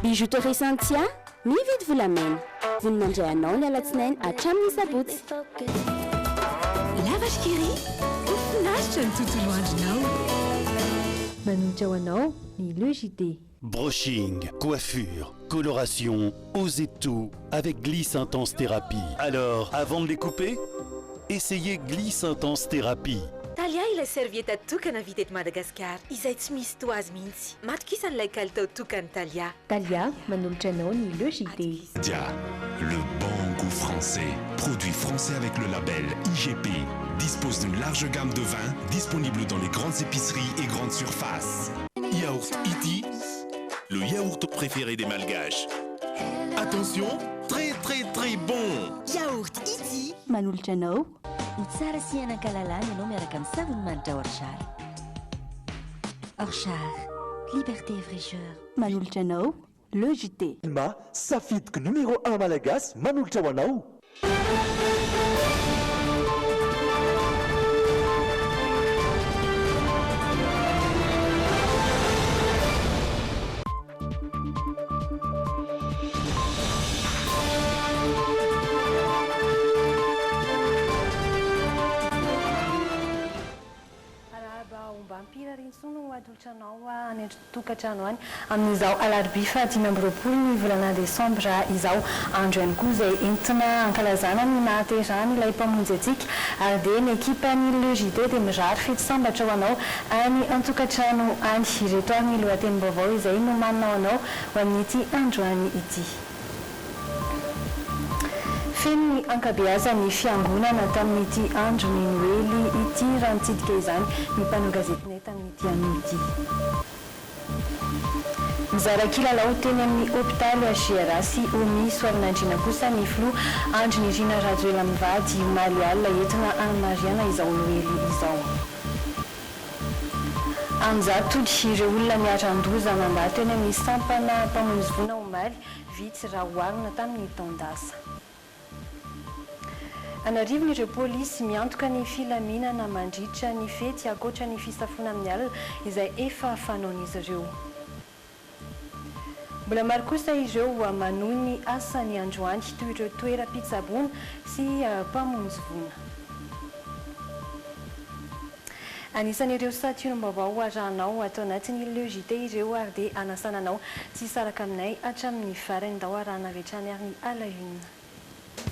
Bijouterie Santia, mividy volamena. Vonona handray anao ny alatsinainy hatramin'ny sabotsy. La Vache qui rit, ho finaritra ny tontolo andronao. Manolotra ho anao ny Le JT. Brushing, coiffure, coloration, osez tout avec Glisse Intense Thérapie. Alors, avant de les couper, essayez Glisse Intense Thérapie. Talia ilay serviette tokana vita eto Madagasikara izay tsy misy toa azy mihitsy. Matokisana ilay kalitao tokan'ny Talia. Talia, manolotra anao ny Le JT. Dia, le bon goût français. Produit français avec le label IGP. Dispose d'une large gamme de vins disponible dans les grandes épiceries et grandes surfaces. Yaourt Iti, le yaourt préféré des Malgaches. Attention, très très très bon. Yaourt Iti. Manolotra anao. Ho tsara sy hanan-kalalahana ianao miaraka amin'ny savony manitra Orchard. Orchard, liberté et fraîcheur. Manolotra anao Le JT. Ma safidiko numéro 1 malagasy manolotra ho anao. Arahaba ombam-pirariantsoa no atolotra anao any an-tokantrano any amin'izao alarobia faha 25 ny volana desambra izao. Andro ihany koa izay entina hankalazana ny nahaterahany ilay Mpamonjy antsika ary dia ny ekipan'ny Le JT dia mirary fety sambatra ho anao any an-tokantrano any. Ireto ary ny lohatenim-baovao izay nomanina ho anao ho amin'ity androany ity. Feno ny ankabeazan'ny fiangonana tamin'ity andron'ny Noely ity raha nitsidika izany ny mpanao gazetinay tamin'ity anio ity. Nizara kilalao teny amin'ny hopitaly HJRA sy HOMI Soavinandriana kosa ny filoha Andry Nirina Rajoelina mivady omaly alina entina hanamarihana izao Noely izao. An-jatony ireo olona niharan-doza nandalo teny amin'ny sampana mpamonjy voina omaly, vitsy raha oharina tamin'ny taon-dasa. An'arivony ireo polisy miantoka ny filaminana mandritra ny fety ankoatra ny fisafoana amin'ny alina izay efa fanaon'izy ireo. Mbola maro kosa ireo manohy ny asany androany toy ireo toeram-pitsaboana sy mpamonjy voina. Anisan'ireo santionam-baovao arahanao ato anatin'ny Le JT ireo ary dia hanasana anao tsy hisaraka aminay hatramin'ny farany. Ndao arahana avy hatrany ary ny à la une.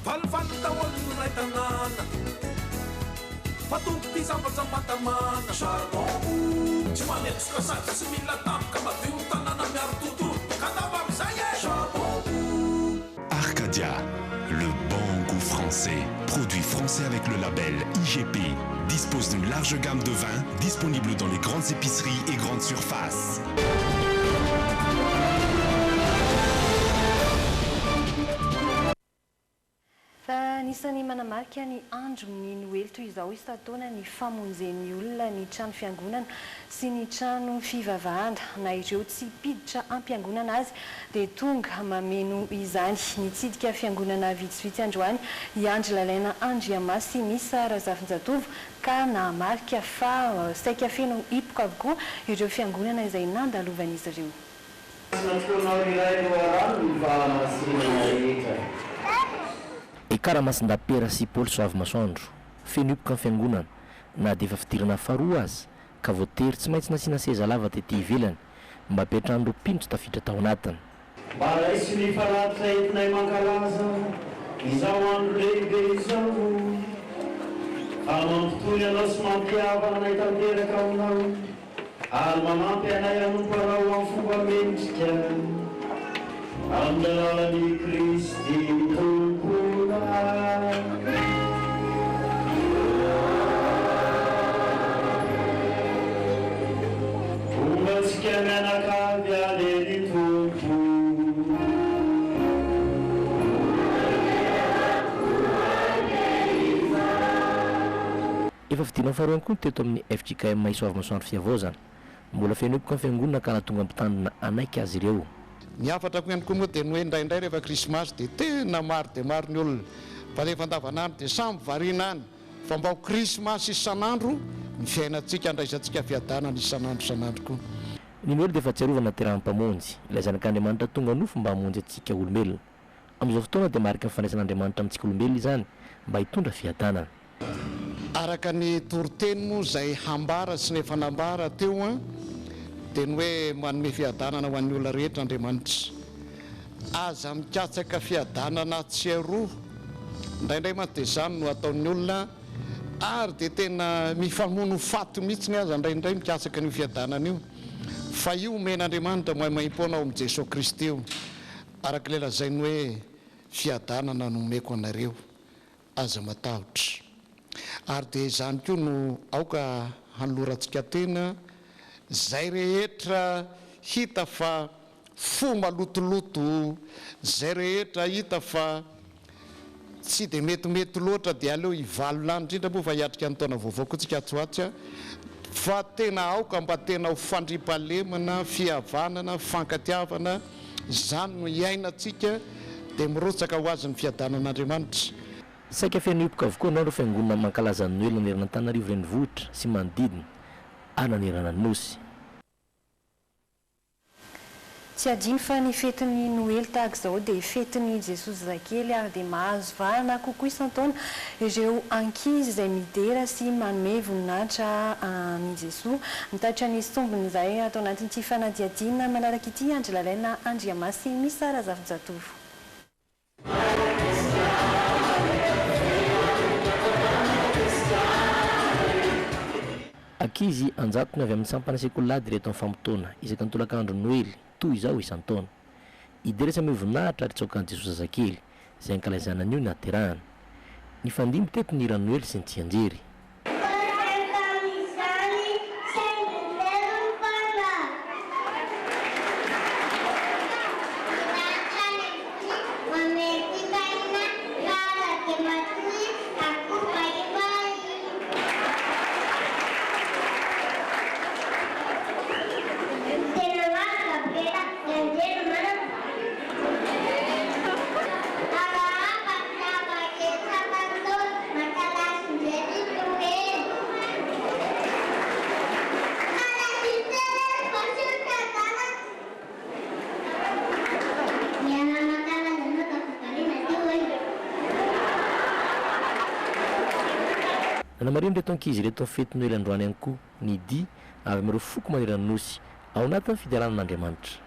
Falifaly daholo ny ray tanàna Fa tompo ty zavatra matamana Charbon o Tsy manetsoka sady tsy mila tampoka Madio ny tanàna miaro tontolo Ka ndao amizay e Charbon o Arcadia, le bon goût français. Produit français avec le label IGP. Dispose d'une large gamme de vins disponible dans les grandes épiceries et grandes surfaces. Fa anisan'ny manamarika ny andron'ny Noely toy izao isan-taona ny famonjen'ny olona ny trano fiangonana sy ny trano fivavahana. Na ireo tsy mpiditra am-piangonana aza dia tonga mameno izany. Nitsidika fiangonana vitsivitsy androany i Andry Lalaina Andriamasy sy Misa Razafinjatovo ka nahamarika fa saika feno hipoka avokoa ireo fiangonana izay nandalovan'izy ireo. Nataonao iray loharano ny fahamasinana rehetra. Ekara Masindapera sy Paoly Soavimasoandro, feno hipoka ny fiangonana, na dia efa fidirana faharoa aza, ka voatery tsy maintsy nasiana seza lava tety ivelany, mba hampiantrano ireo mpino tsy tafiditra tao anatiny. Mba raiso ny fanatitra entinay mankalaza izao andro lehibe izao, fa mampitony anao sy mampihavana anay tanteraka aminao ary manampy anay hanompo anao amin'ny fomba mendrika, amin'ny alalan'i Kristy Tomponay. Homba antsika mianakavy anie ny Tompo. Efa fidinana faharoa ihany koa ny teto amin'ny fjkm Isoavimasoandro Fihavaozana. Mbola feno hipoka ny fiangonana ka nahatonga mpitandrina hanaiky azy ireo. Ny hafatrako ihany koa moa dia ny hoe indraindray rehefa krismasy dia tena maro dia maro ny olona fa rehefa andavanandro dia samy variana any fa mba ho krismasy isan'andro ny fiainantsika handraisantsika fiadanana isan'andro isan'andro koa. Ny Noely dia fahatsiarovana ny naterahan'ny Mpamonjy, ilay Zanak'Andriamanitra tonga nofo mba hamonjy antsika olombelona. Amin'izao fotoana dia mariky ny fandraisan'Andriamanitra amintsika olombelona izany mba hitondra fiadanana. Araka ny toriteny moa izay hambara sy ny efa nambara teo dia ny hoe manome fiadanana ho an'ny olona rehetra Andriamanitra. Aza mikatsaka fiadanana atsy sy aroa. Indraindray mantsy dia izany no ataon'ny olona ary dia tena mifamono faty mihitsiny aza indraindray mikatsaka an'io fiadanana io. Fa io omen'Andriamanitra maimaimpoana ao amin'i Jesoa Kristy io. Araka ilay lazainy hoe fiadanana no omeko anareo. Aza matahotra. Ary dia izany koa no aoka hanolorantsika tena, izay rehetra hita fa fo malotoloto, izay rehetra hita fa tsy dia metimety loatra dia aleo hivalona any, indrindra moa fa hiatrika ny taona vaovao koa tsika atsy ho atsy, fa tena aoka mba tena ho fandriampahalemana, fihavanana, fifankatiavana, Izany no iainantsika dia mirotsaka ho azy ny fiadanan'Andriamanitra. Saika feno hipoka avokoa androany ireo fiangonana mankalaza ny Noely nanerana Antananarivo renivohitra sy manodidina ary nanerana ny Nosy. Tsy adino fa ny fetin'ny Noely tahaka izao dia fetin'i Jesoa zazakely ary dia mahazo vahana kokoa isan-taona ireo ankizy izay midera sy manome voninahitra an'i Jesoa. Mitatitra ny sombin'izay ato anatin'ity fanadihadiana manaraka ity Andry Lalaina Andriamasy Misa Razafinjatovo. Ankizy an-jatony avy amin'ny sampana sekoly Lady ireto mifamotoana isaky ny tolakandron'ny Noely toy izao isan-taona. Hidera sy hamehy voninahitra ary hitsaoka an'i Jesoa zazakely, izay ankalaizana anio ny nahaterahany. Nifandimby teto ny hiran'ny Noely sy ny tsianjery. Nanamarihan'ireto ankizy ireto ny fety Noely androany ihany koa ny dihy avy amin'ireo foko manerana ny Nosy ao anatin'ny fiderana an'Andriamanitra.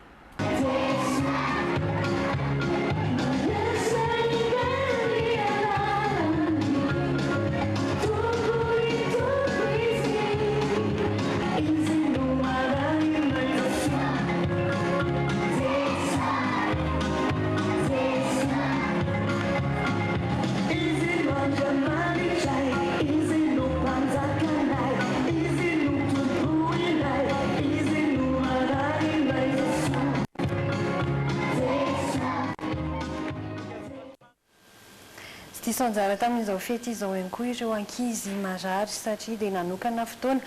Tsy diso anjara tamin'izao fety izao ihany koa ireo ankizy marary satria dia nanokana fotoana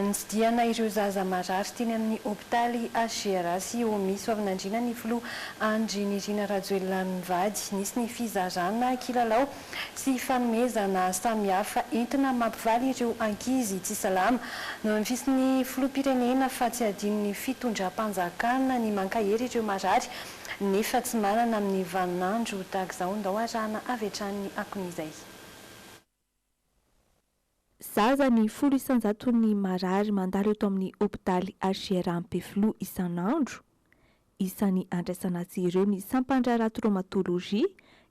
nitsidihana ireo zaza marary teny amin'ny hopitaly HJRA sy HOMI Soavinandriana ny filoha Andry Nirina Rajoelina mivady. Nisy ny fizarana kilalao sy fanomezana samihafa entina mampivaly ireo ankizy tsy salama. Nohamafisin'ny filoham-pirenena fa tsy adinon'ny fitondram-panjakana ny mankahery ireo marary nefa tsy manana amin'ny vaninandro tahaka izao. Ndao arahana avy hatrany ny akon'izay. Zaza ny 10% marary mandalo eto amin'ny hopitaly HJRA Ampefiloha isan'andro. Isan'ny andraisana azy ireo ny sampan-draharaha traumatologie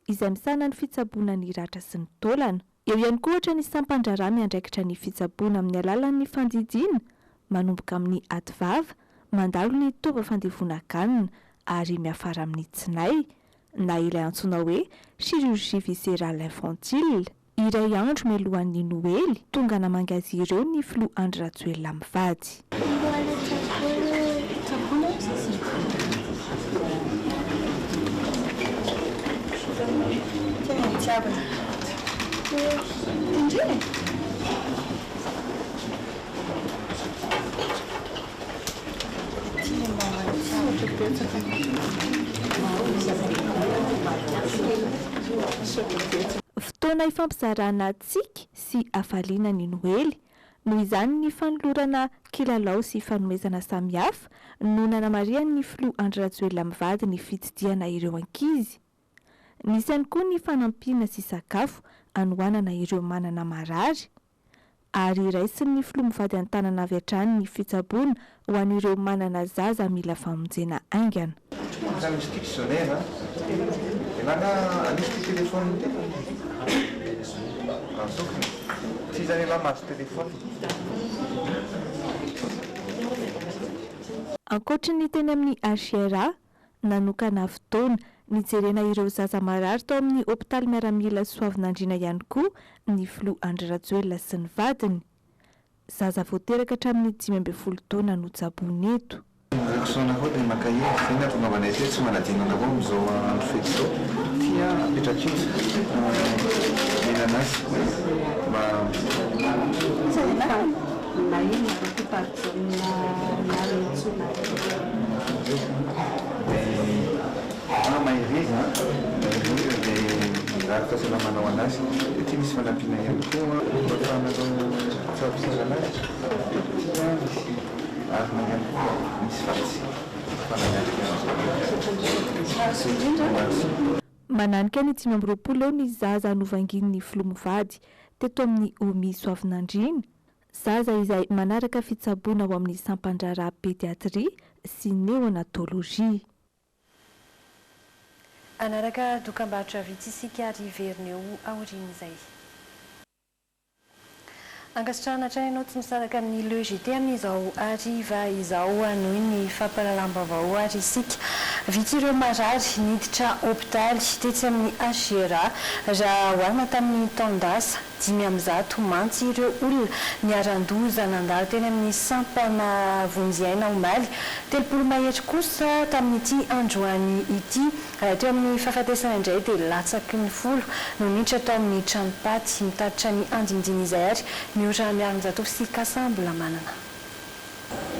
izay misahana ny fitsaboana ny ratra sy ny taolana. Eo ihany koa ohatra ny sampan-draharaha miandraikitra ny fitsaboana amin'ny alalan'ny fandidiana, manomboka amin'ny ativava, mandalo ny taova fandevonan-kanina ary miafara amin'ny tsinay, na ilay antsoina hoe chirurgie viscérale infantile. Iray andro mialohan'ny Noely, tonga namangy azy ireo ny filoha Andry Rajoelina mivady. Fotoana ifampizarana tsiky sy hafaliana ny Noely. Noho izany ny fanolorana kilalao sy fanomezana samihafa no nanamarihan'ny filoha Andry Rajoelina mivady ny fitsidihana ireo ankizy. Nisy ihany koa ny fanampiana sy sakafo hanohanana ireo manana marary. Ary raisin'ny filoha mivady an-tanana avy hatrany ny fitsaboana ho an'ireo manana zaza mila famonjena haingana. Ka misy dictionnaire a! Ialahy nga anisy ty téléphone ty? Azokiny. Ty zany ialahy mahazo téléphone. Ankoatry ny teny amin'ny HRA, Nanokana fotoana nijerena ireo zaza marary tao amin'ny hopitaly miaramila Soavinandriana ihany koa ny filoha Andry Rajoelina sy ny vadiny. Zaza vao teraka hatramin'ny 15 taona no tsaboina eto. Ny réaction nareo dia maka hery, zay ny ahatongavanay aty hoe tsy manadino anareo amin'izao andro fety izao, ty an apetraka eo mihinana azy mba. Dia mahereza an, mahereza dia mirary fahasalamana ho an'azy. Dia ity misy fanampiana ihany koa mba ahafahanareo mitsabo tsara an'azy. Dia ity an misy arina ihany koa misy vatsy ahafahana miatrika an'izao. Mananika ny 25 eo ny zaza novangian'ny filoha mivady teto amin'ny HOMI Soavinandriana. Zaza izay manaraka fitsaboana ao amin'ny sampan-draharaha pédiatrie sy néonatologie. Hanaraka dokambarotra vitsy isika ary hiverina eo aorian'izay. Ankasitrahana hatrany ianao tsy misaraka amin'ny Le JT amin'izao hariva izao. Hanohy ny fampahalalam-baovao ary isika. Vitsy ireo marary niditra hopitaly tetsy amin'ny HJRA raha oharina tamin'ny taon-dasa. 105 mantsy ireo olona niharan-doza nandalo teny amin'ny sampana vonjy aina omaly. 30 mahery kosa tamin'ity androany ity. Raha teo amin'ny fahafatesana indray dia latsaky ny folo no niditra tao amin'ny tranom-paty. Mitatitra ny andinindiny izay ary Miora Miarinjatovo sy Kasa Mbolamanana.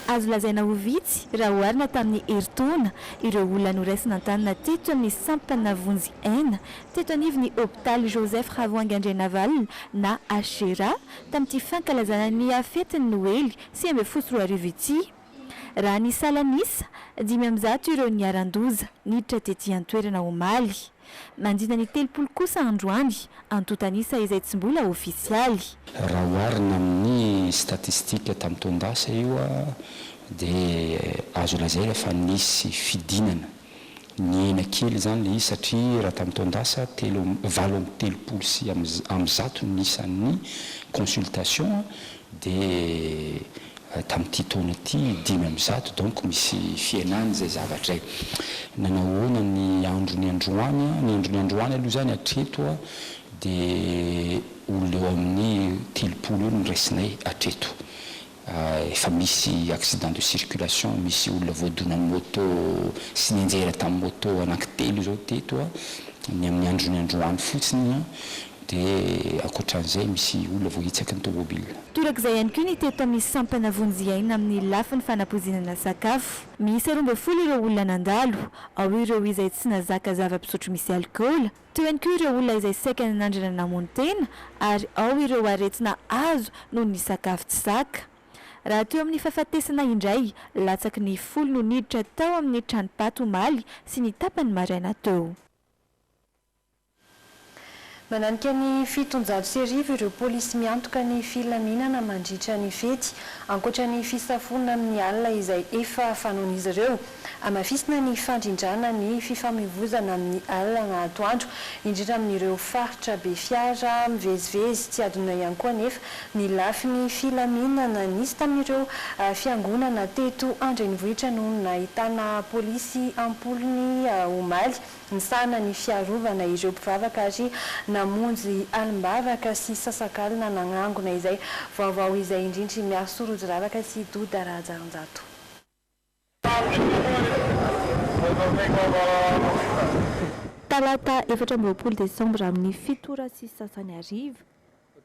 Azo lazaina ho vitsy raha oharina tamin'ny herintaona ireo olona noraisina an-tanana teto amin'ny sampana vonjy aina teto anivon'ny hopitaly Joseph Ravoahangy Andrianavalona na HJRA tamin'ity fankalazana ny fetin'ny Noely 2019 ity. Raha ny salan'isa, 105 ireo niharan-doza niditra tety an-toerana omaly. Manodidina ny 30 kosa androany, antontan'isa izay tsy mbola ofisialy. Raha oharina amin'ny statistique tamin'ny taon-dasa io dia azo lazaina fa nisy fidinana, nihena kely izany ilay izy satria raha tamin'ny taon-dasa telo 138 ny isan'ny consultation dia tamin'ity taona ity 105 donc misy fihenany izay zavatra izay. Nanao ahoana ny andron'ny androany? Ny andron'ny androany aloha izany hatreto dia olona eo amin'ny 30 eo no raisinay hatreto. Efa misy accident de circulation, misy olona voadonan'ny moto sy nianjera tamin'ny moto anankitelo izao teto ny amin'ny andron'ny androany fotsiny. Dia ankoatran'izay misy olona voahitsaky ny tomobile. Torak'izay ihany koa ny teto amin'ny sampana vonjy aina amin'ny lafiny fanapoizinana sakafo. Miisa 12 ireo olona nandalo, ao ireo izay tsy nazaka zava-pisotro misy alikaola, teo ihany koa ireo olona izay saika nanandrana namono tena ary ao ireo aretina azo noho ny sakafo tsy zaka. Raha teo amin'ny fahafatesana indray, latsaky ny folo no niditra tao amin'ny tranom-paty omaly sy ny tapany maraina teo. Mananika ny 1700 ireo polisy miantoka ny filaminana mandritra ny fety, ankoatra ny fisafoana amin'ny alina izay efa fanaon'izy ireo. Hamafisina ny fandrindrana ny fifamoivozana amin'ny alina na atoandro, indrindra amin'ireo faritra be fiara mivezivezy. Tsy adinoina ihany koa anefa ny lafiny filaminana. Nisy tamin'ireo fiangonana teto an-drenivohitra no nahitana polisy am-polony omaly. Nisahana ny fiarovana ireo mpivavaka ary namonjy alim-bavaka sy sasakalina nanangona izay vaovao izay indrindra i Miarisoa Rojo Ravaka sy Doda Rahajarinjato. Talata 24 desambra amin'ny fito ora sy sasany hariva,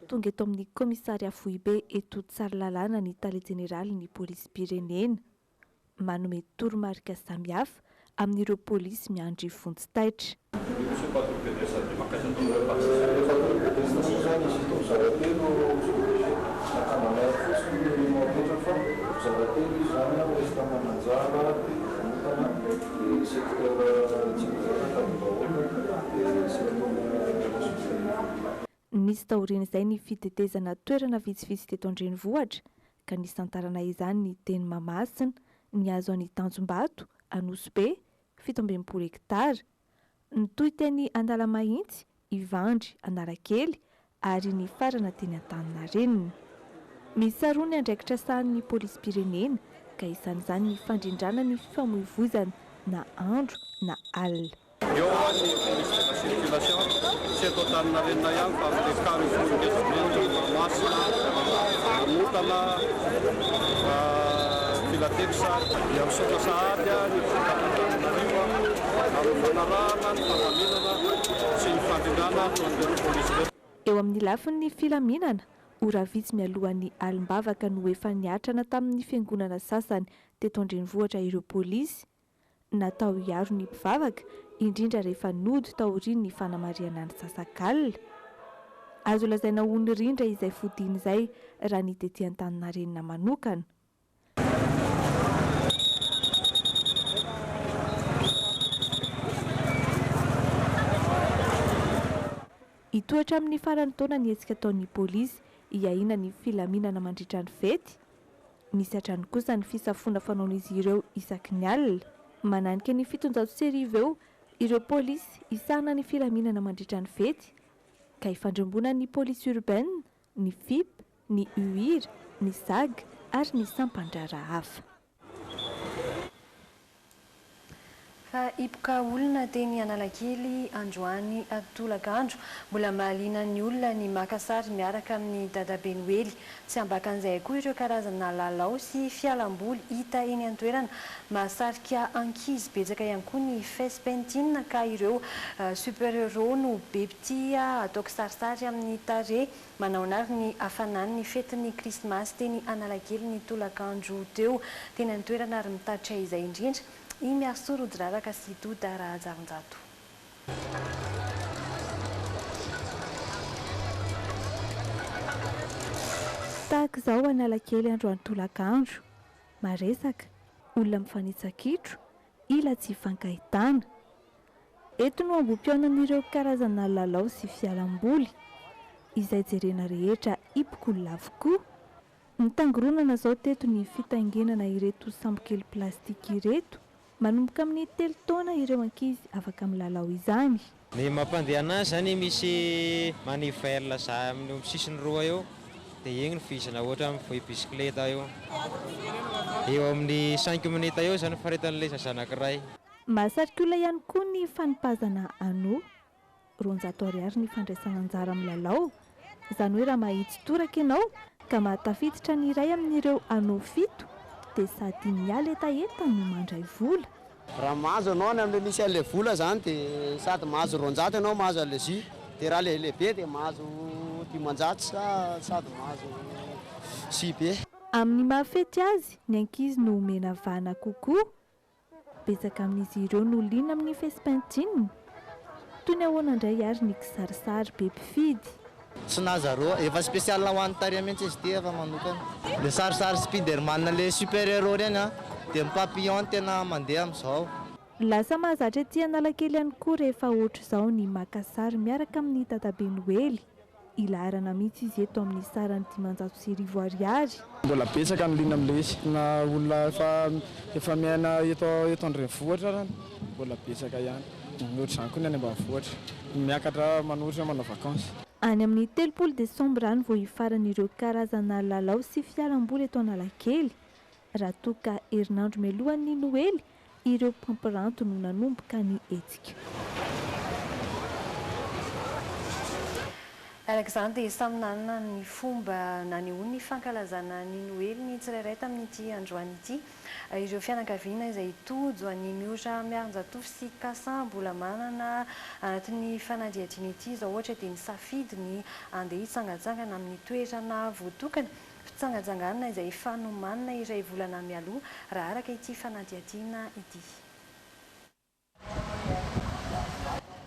tonga eto amin'ny kaomisaria foibe eto Tsaralalàna ny tale jeneralin'ny polisim-pirenena. manome toromarika samihafa amin'ireo polisy miandry vonjy taitra. Nakambanay fotsiny ny no apetraka fa mizara telo izy izany an, ouest Mananjara, dia Namontana, dia secteur Tsimbazaza Ankadimbahoaka, dia secteur Nosy Be. Nisy taorian'izay ny fitetezana toerana vitsivitsy teto an-drenivohitra ka nisantarana izany ny teny Mahamasina, nihazo an'i Tanjombato, Anosibe, 67 hektara. Nitohy teny Analamahitsy, Ivandry, Analakely ary nifarana teny Antaninarenina. Miisa roa ny andraikitra sahanin'ny polisim-pirenena ka isan'izany ny fandrindrana ny fifamoivoizana na andro na alina. Eo ny police de la circulation, tsy eto Antaninarenina ihany fa amin'ilay carrefour ngeza be any Mahamasina, Namontana, Filatex. Dia misaotra sahady ny mpitantan'Antananarivo amin'ny fanarahana ny fandaminana sy ny fandrindrana ataon'ireo polisy ireo. Eo amin'ny lafiny filaminana, ora vitsy mialohan'ny alim-bavaka no efa niatrana tamin'ny fiangonana sasany teto an-drenivohitra ireo polisy Natao hiaro ny mpivavaka, indrindra rehefa nody taorian'ny fanamarihana ny sasak'alina. Azo lazaina ho nirindra izay fodiana izay raha ny tety Antaninarenina manokana. Hitohy hatramin'ny faran'ny taona ny hetsika ataon'ny polisy hiahiana ny filaminana mandritra ny fety. Misy hatrany kosa ny fisafoana fanaon'izy ireo isaky ny alina. Mananika ny 1700 eo ireo polisy hisahana ny filaminana mandritra ny fety, ka ifandrimbonan'ny police urbaine, ny FIP, ny UIR, ny Sag ary ny sampan-draharaha hafa. Fa hipoka olona teny Analakely androany tolakandro. Mbola mahaliana ny olona ny maka sary miaraka amin'i Dadabe Noely. Tsy ambakan'izay koa ireo karazana lalao sy fialamboly hita eny an-toerana. Mahasarika ankizy betsaka ihany koa ny face painting ka ireo super héros no be mpitia atao kisarisary amin'ny tarehy. Manaona ary ny hafanan'ny fetin'ny krismasy teny Analakely ny tolakandro teo. Teny an-toerana ary mitatitra izay indrindra i Miarisoa Rodiraraka sy Doda Rahajarinjato. Tahaka izao Analakely androany tolakandro. Maresaka, olona mifanitsa-kitro, ila tsy ifankahitana. Eto no ambohi-pihaonan'ireo karazana lalao sy fialamboly, izay jerena rehetra hipokolona avokoa. Nitangoronana izao teto ny fitaingenana ireto sambokely plastika ireto. Manomboka amin'ny telo taona ireo ankizy afaka milalao izany. Ny mampandeha anazy zany misy manivelle za amin'ny sisiny roa eo dia igny no vizana ohatra mivoy bisikileta io. Eo amin'ny cinq minutes eo zany faharetan'ilay zaza anakiray. Mahasarika olona ihany koa ny fanipazana anneau. 200 ariary ny fandraisana anjara amin'ny lalao. Izany hoe raha mahitsy toraka ianao ka mahatafiditra ny iray amin'ireo anneau fito dia sady miala hetaheta no mandray vola. Raha mahazo ianao any amin'ilay misy an'ilay vola izany dia sady mahazo 200 ianao mahazo an'ilay jus. Dia raha ilay lehibe dia mahazo 500 sa sady mahazo jus be. Amin'ny maha fety azy, ny ankizy no omena vahana kokoa. Betsaka amin'izy ireo no liana amin'ny face painting. Toy ny ahoana indray ary ny kisarisary be mpifidy? Tsy nazaroa, efa spécial ho an'i Tary mihitsy izy ity efa manokana. Le sarisary spiderman le super héros reny an, dia ny papillon no tena mandeha amin'izao. Lasa mahazatra ety Analakely ihany koa rehefa ohatr'izao ny maka sary miaraka amin'ny dadabe Noely. Ilaharana mihitsy izy eto amin'ny sarany 500 ariary. Mbola betsaka ny liana amin'ilay izy. Na olona efa efa miaina eto eto an-drenivohitra ary mbola betsaka ihany. Ohatr'izany koa ny any ambanivohitra. Miakatra manohitra manao vacances. Any amin'ny 30 desambra any vao hifarana ireo karazana lalao sy fialamboly eto Analakely. Raha toa ka herinandro mialohan'ny Noely ireo mpampiranty no nanomboka ny hetsika. Araka izany dia samy nanana ny fomba nanehoany ny fankalazana ny Noely ny tsirairay tamin'ity androany ity. Ireo fianakaviana izay tojo an'i Miora Miarinjatovo sy Cassin mbola manana anatin'ny fanadihadiana ity izao ohatra dia nisafidy ny handeha hitsangantsangana amin'ny toerana voatokana Fitsangatsanganana izay efa nomanina iray volana mialoha, raha araka ity fanadihadiana ity.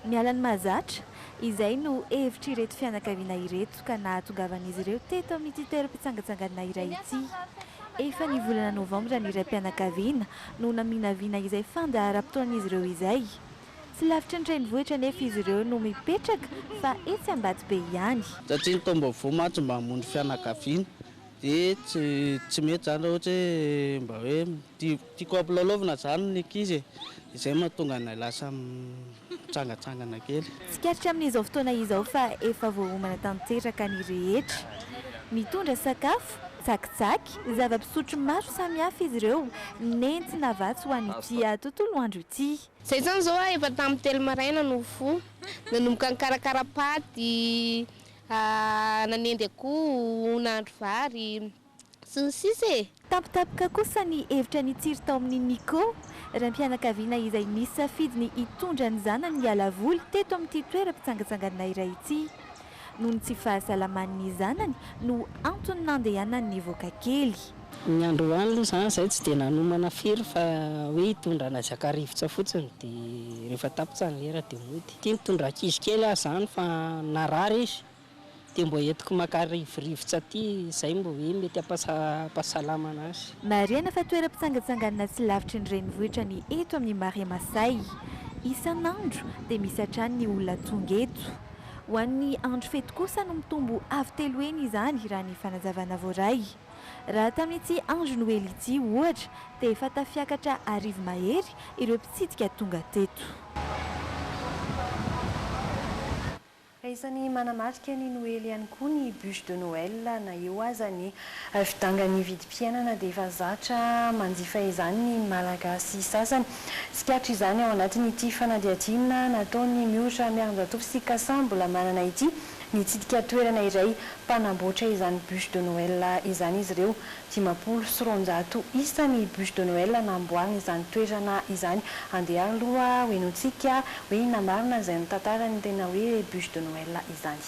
Miala ny mahazatra, Izay no hevitr'ireto fianakaviana ireto ka nahatongavan'izy ireo teto amin'ity toeram-pitsangatsanganana iray ity. Efa ny volana novambra ny raim-pianakaviana no naminavina izay fandaharam-potoan'izy ireo izay. Tsy lavitry ny renivohitra anefa izy ireo no mipetraka fa etsy Ambatobe ihany. Satria ny taom-baovao mantsy mba hamonjy fianakaviana dia tsy tsy mety izany raha ohatra hoe mba hoe tiako hampilalaovina izany ny ankizy e, izay mahatonga anay lasa mitsangatsangana kely. Tsikaritra amin'izao fotoana izao fa efa voaomana tanteraka ny rehetra. Mitondra sakafo, tsakitsaky, zava-pisotro maro samihafa izy ireo nentina vatsy ho an'ity tontolo andro ity. Zay zany zao a efa tamin'ny telo maraina no voa, nanomboka nikarakara paty, nanendy akoho, nahandro vary, sy ny sisa e! Tampotampoka kosa ny hevitra nitsiry tao amin'i Nico, raim-pianakaviana izay nisafidy ny hitondra ny zanany hiala voly teto amin'ity toeram-pitsangatsanganana iray ity. Noho ny tsy fahasalaman'ny zanany no antony nandehanany nivoaka kely. Ny androany aloha izany izahay tsy dia nanomana firy fa hoe hitondra an'azy haka rivotra fotsiny dia rehefa tapitra ny lera dia mody. Ity nitondra ankizy kely aho izany fa narary izy dia mbo entiko maka rivorivotra aty izay mbo hoe mety hampahasalamana azy. Marihana fa toeram-pitsangatsanganana tsy lavitry ny renivohitra ny eto amin'ny Marais Masay. Isan'andro dia misy hatrany ny olona tonga eto. Ho an'ny andro fety kosa no mitombo avo telo heny izany raha ny fanazavana voaray. Raha tamin'ity andro Noely ity, ohatra, dia efa tafiakatra arivo mahery ireo mpitsidika tonga teto. Isan'ny manamarika ny Noely ihany koa ny bûche de Noël, na eo aza ny fidangan'ny vidim-piainana dia efa zatra manjifa izany ny Malagasy sasany. Tsikaritra izany ao anatin'ity fanadihadiana nataon'ny Mioritra Miarinjatovo sy Kasa mbola manana ity, nitsidika toerana iray mpanamboatra izany bûche de Noël izany izy ireo. 250 isa ny bûche de Noël namboarina izany toerana izany. Andeha ary aloha ho henointsika hoe inona marina izay nitantarany tena hoe bûche de Noël izany.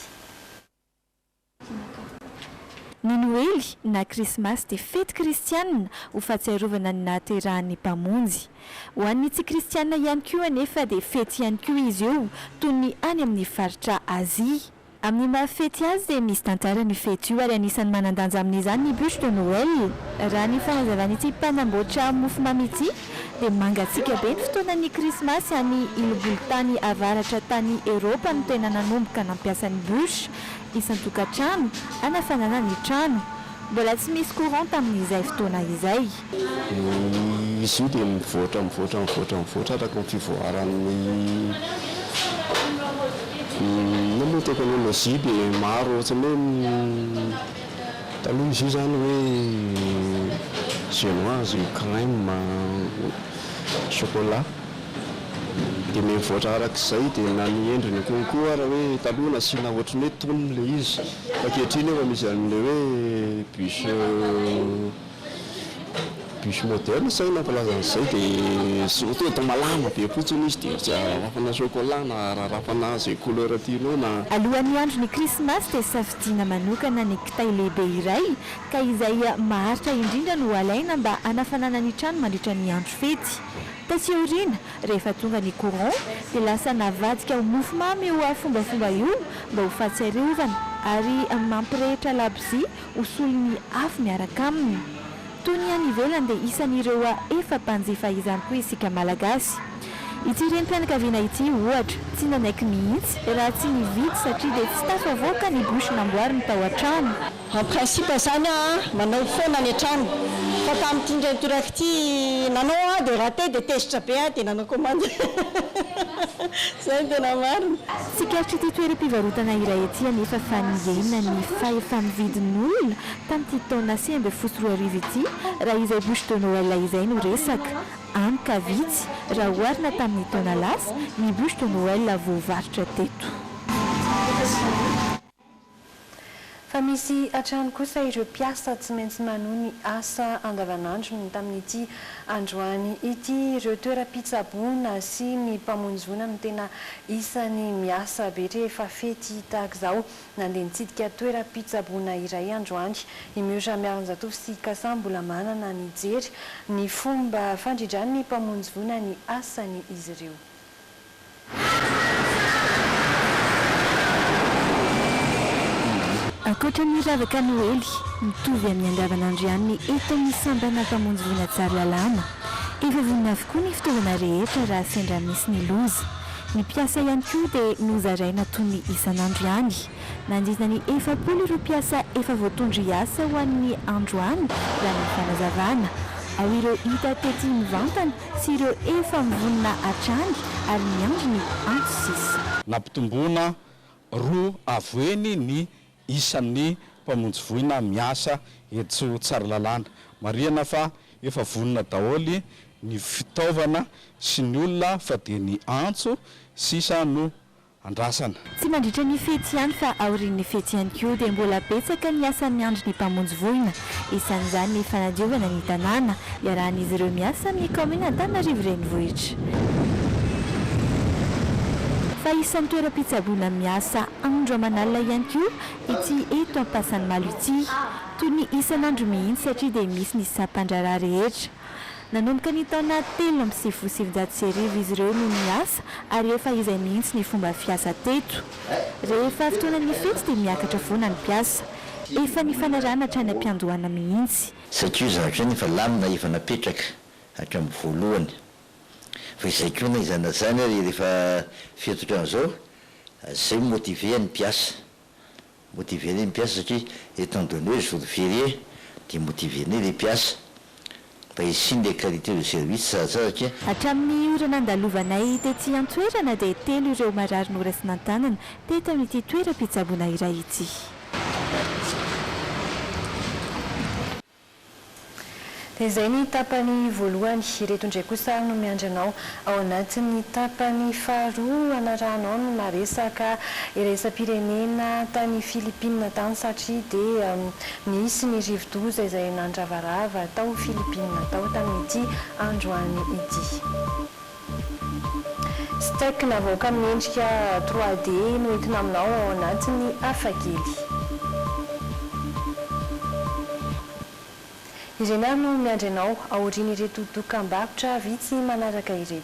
Ny Noely na Krismasy dia fety kristianina ho fahatsiarovana ny nahaterahan'ny Mpamonjy. Ho an'ny tsy kristianina ihany koa anefa dia fety ihany koa izy io toy ny any amin'ny faritra Azia. Amin'ny maha fety azy dia misy tantarany io fety io ary anisan'ny manan-danja amin'izany ny bûche de Noël. Raha ny fanazavan'ity mpanamboatra mofomamy ity dia mangatsiaka be ny fotoanan'ny krismasy any ilibolon-tany avaratra tany Eropa no tena nanomboka nampiasa ny bûche isan-tokantrano hanafanana ny trano. Mbola tsy misy courant tamin'izay fotoana izay. Izy io dia mivoatra mivoatra mivoatra mivoatra araka ny fivoaran'ny inona moa teknolojia dia maro ohatran'ny hoe taloha izy io izany hoe génoise, crème, chocolat dia mivoatra arak'izay dia na ny endriny konko ary hoe taloha nasiana ohatran'ny hoe tonony ilay izy fa ankehitriny efa misy an'ilay hoe bûche Bûche moderne sa inona filaza an'izay dia surtout atao malama be fotsiny izy dia tsy ararafana chocolat na ararafana izay couleur tianao na. Alohan'ny andron'ny krismasy dia safidiana manokana ny kitay lehibe iray ka izay maharitra indrindra no alaina mba hanafanana ny trano mandritra ny andro fety. Taty aoriana, rehefa tonga ny courant dia lasa navadika ho mofomamy io fombafomba io mba ho fahatsiarovana ary mampirehitra labozia ho solon'ny afo miaraka aminy. Toy ny any ivelany dia isan'ireo efa mpanjifa izany koa isika Malagasy. Ity renim-pianakaviana ity, ohatra, tsy nanaiky mihitsy raha tsy nividy satria dia tsy tafavoaka ny bûche namboariny tao an-trano. En principe zany aho manao foana any an-trano fa tamin'ity indray nitoraka ity nanao aho dia raté dia tezitra be aho dia nanao commande zay no tena marina. Tsikaritr'ity toeram-pivarotana iray ity anefa fa nihena ny fahefa-mividin'olona tamin'ity taona 2019 ity raha izay bûche de Noël izay no resaka. Hany ka vitsy, raha oharina tamin'ny taona lasa, ny bûche de Noël voavarotra teto. Fa misy hatrany kosa ireo mpiasa tsy maintsy manohy ny asa andavanandrony tamin'ity androany ity. Ireo toeram-pitsaboana sy ny mpamonjy voina no tena isan'ny miasa be rehefa fety tahaka izao. Nandeha nitsidika toeram-pitsaboana iray androany i Miorra Miarinjatovo sy Kasa mbola manana nijery ny fomba fandrindran'ny mpamonjy voina ny asany izy ireo. Ankoatra ny ravaka Noely, mitovy amin'ny andavanandro ihany ny eto amin'ny sampana mpamonjy voina Tsaralalàna. Efa vonona avokoa ny fitaovana rehetra raha sendra misy ny loza. Ny mpiasa ihany koa dia nozaraina toy ny isan'andro ihany. Nanodidina ny 40 ireo mpiasa efa voatondro hiasa ho an'ny androany raha ny fanazavana. Ao ireo hita tety mivantana sy ireo efa mivonona hatrany ary miandry ny antso sisa. Nampitomboana roa avo heny ny isan'ny mpamonjy voina miasa eto Tsaralalàna. Marihana fa efa vonona daholo ny fitaovana sy ny olona fa dia ny antso sisa no andrasana. Tsy mandritra ny fety ihany fa aorian'ny fety ihany koa dia mbola betsaka ny asa miandry ny mpamonjy voina. Isan'izany ny fanadiovana ny tanàna, iarahan'izy ireo miasa amin'ny kaominina Antananarivo Renivohitra. Fa isan'ny toeram-pitsaboana miasa andro aman'alina ihany koa ity eto Ampasanimalo ity. Toy ny isan'andro mihitsy satria dia misy ny sampan-draharaha rehetra. Nanomboka ny taona 1993 izy ireo no niasa ary efa izay mihitsy ny fomba fiasa teto. Rehefa fotoanan'ny fety dia miakatra foana ny mpiasa. Efa nifanarahana hatrany am-piandohana mihitsy. Satria io zavatra io efa lamina efa napetraka hatramin'ny voalohany. Fa izay koa na izany na izany ary rehefa fety ohatran'izao, izay mi-motiver ny mpiasa. Motiver ny mpiasa satria étant donné hoe jour férié dia motiver ny le mpiasa mba hisian'ny le qualité de service tsaratsara satria. Hatramin'ny ora nandalovanay tety an-toerana dia telo ireo marary noraisina an-tanana teto amin'ity toeram-pitsaboana iray ity. Dia izay ny tapany voalohany. Ireto indray kosa no miandry anao ao anatin'ny tapany faharoa hanarahanao ny maresaka iraisam-pirenena tany Philippines tany satria dia nisy ny rivodoza izay nandravarava tao Philippines tao tamin'ity androany ity. Steak navoaka amin'ny endrika 3D no entina aminao ao anatin'ny hafakely. Ireny ary no miandry anao aorian'ireto dokam-barotra vitsy manaraka ireto.